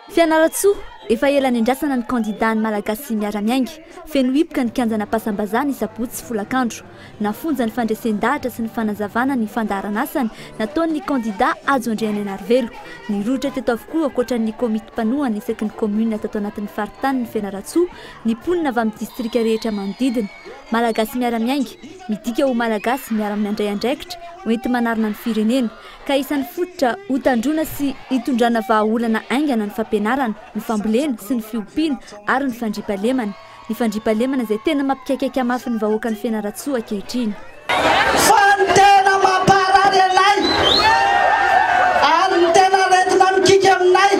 Fianarantsoa, Efa ela niandrasana ny kandidàn'ny Malagasy miara-miainga. Feno hipoka ny kianjan'Ampasambazaha ny sabotsy folakandro. Nafonja ny fandresen-dahatra sy ny fanazavana ny fandaharan'asany nataon'ny kandidà Hajo Andrianainarivelo. Nirohotra teto avokoa ankoatra ny komity mpanohana isaky ny kaominina tato anatin'ny faritanin'i Fianarantsoa ny mponina avy amin'ny distrika rehetra manodidina. Malagasy miara-miainga, midika ho Malagasy miara-miandray andraikitra hoenti-manarina ny firenena. Ka isan'ny fototra hotandroina sy hitondrana vahaolana haingana ny fampianarana, ny fambolena sy ny fiompiana ary ny fandriampahalemana. Ny fandriampahalemana izay tena mampikaikaika mafy ny vahoakan'i Fianarantsoa ankehitriny. Fa ny tena mamparary anay ary ny tena aretina mikiky aminay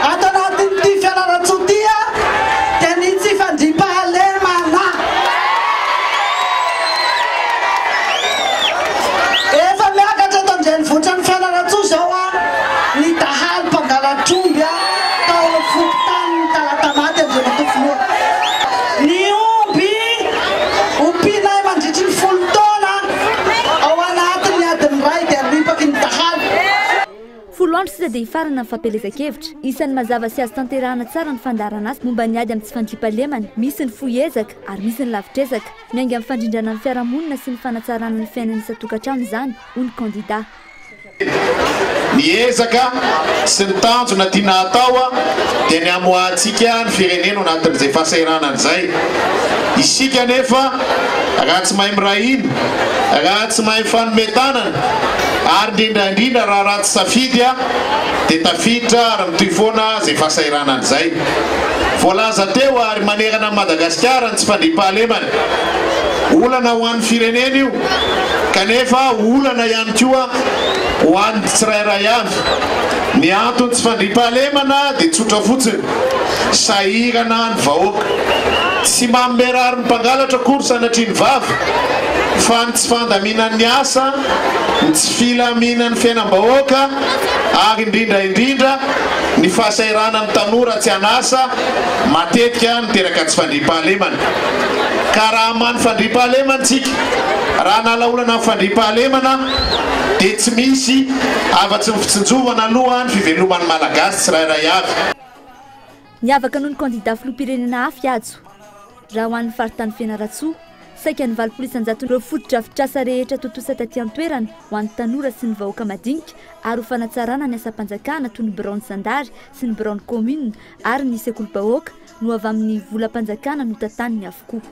ato anatin'ity Fianarantsoa ity dia ny tsy fandriampahalemana. Efa miakatra eto an-drenivohitran'i Fianarantsoa izao ny dahalo mpangalatr'omby tao amin'ny fokontanin'i Talatamaty, Andriamatoa Filoha. Ny omby ompianay mandritry ny 10 taona ao anatin'ny adiny iray dia ripaky ny dahalo. 10 andro sisa dia hifarana ny fampielezan-kevitra. Isan'ny mazava sy azo tanterahana tsara ny fandaharanasa momba ny ady amin'ny tsy fandriampahalemana. Misy ny fohy ezaka ary misy ny lavitr'ezaka. Miainga amin'ny fandrindrana ny fiarahamonina sy ny fanatsarana ny fiainan'ny isan-tokantrano izany, hoy ny kandidà. Ny ezaka sy ny tanjona tiana hatao dia ny hamoahantsika ny firenena ao anatin'izay fahasahiranana izay. Isika anefa raha tsy mahay miray hina, raha tsy mahay mifanome tanana ary indrindra indrindra raha ratsy safidy dia tafiditra ary mitohy foana izay fahasahiranana izay. Voalaza teo ary manerana an'i Madagasikara ny tsy fandriampahalemana. Olana ho an'ny firenena io kanefa olana ihany koa ho an'ny tsirairay avy. Ny anton'ny tsy fandriampahalemana dia tsotra fotsiny, sahirana ny vahoaka. Tsy manome rariny mpangalatra akory sanatria ny vava fa ny tsy fandaminan'ny asa, ny tsy filaminan'ny fiainam-bahoaka ary indrindra indrindra ny fahasahiranan'ny tanora tsy an'asa matetika miteraka tsy fandriampahalemana. Ka raha hamaha ny fandriampahalemana isika, raha hanala olana amin'ny fandriampahalemana dia tsy misy afa-tsy ny fitsinjovana aloha ny fiveloman'ny Malagasy tsirairay avy. Niavaka noho ny kandida filoham-pirenena hafa i Hajo. Raha ho an'ny faritany Fianarantsoa, saika ny 80 isan-jaton'ireo fotodrafitrasa rehetra tontosa taty an-toerana ho an'ny tanora sy ny vahoaka madinika ary ho fanatsarana ny asam-panjakana toy ny biraon'ny zandary sy ny biraon'ny kaominina ary ny sekolim-bahoaka no avy amin'ny volam-panjakana notantaniny avokoa.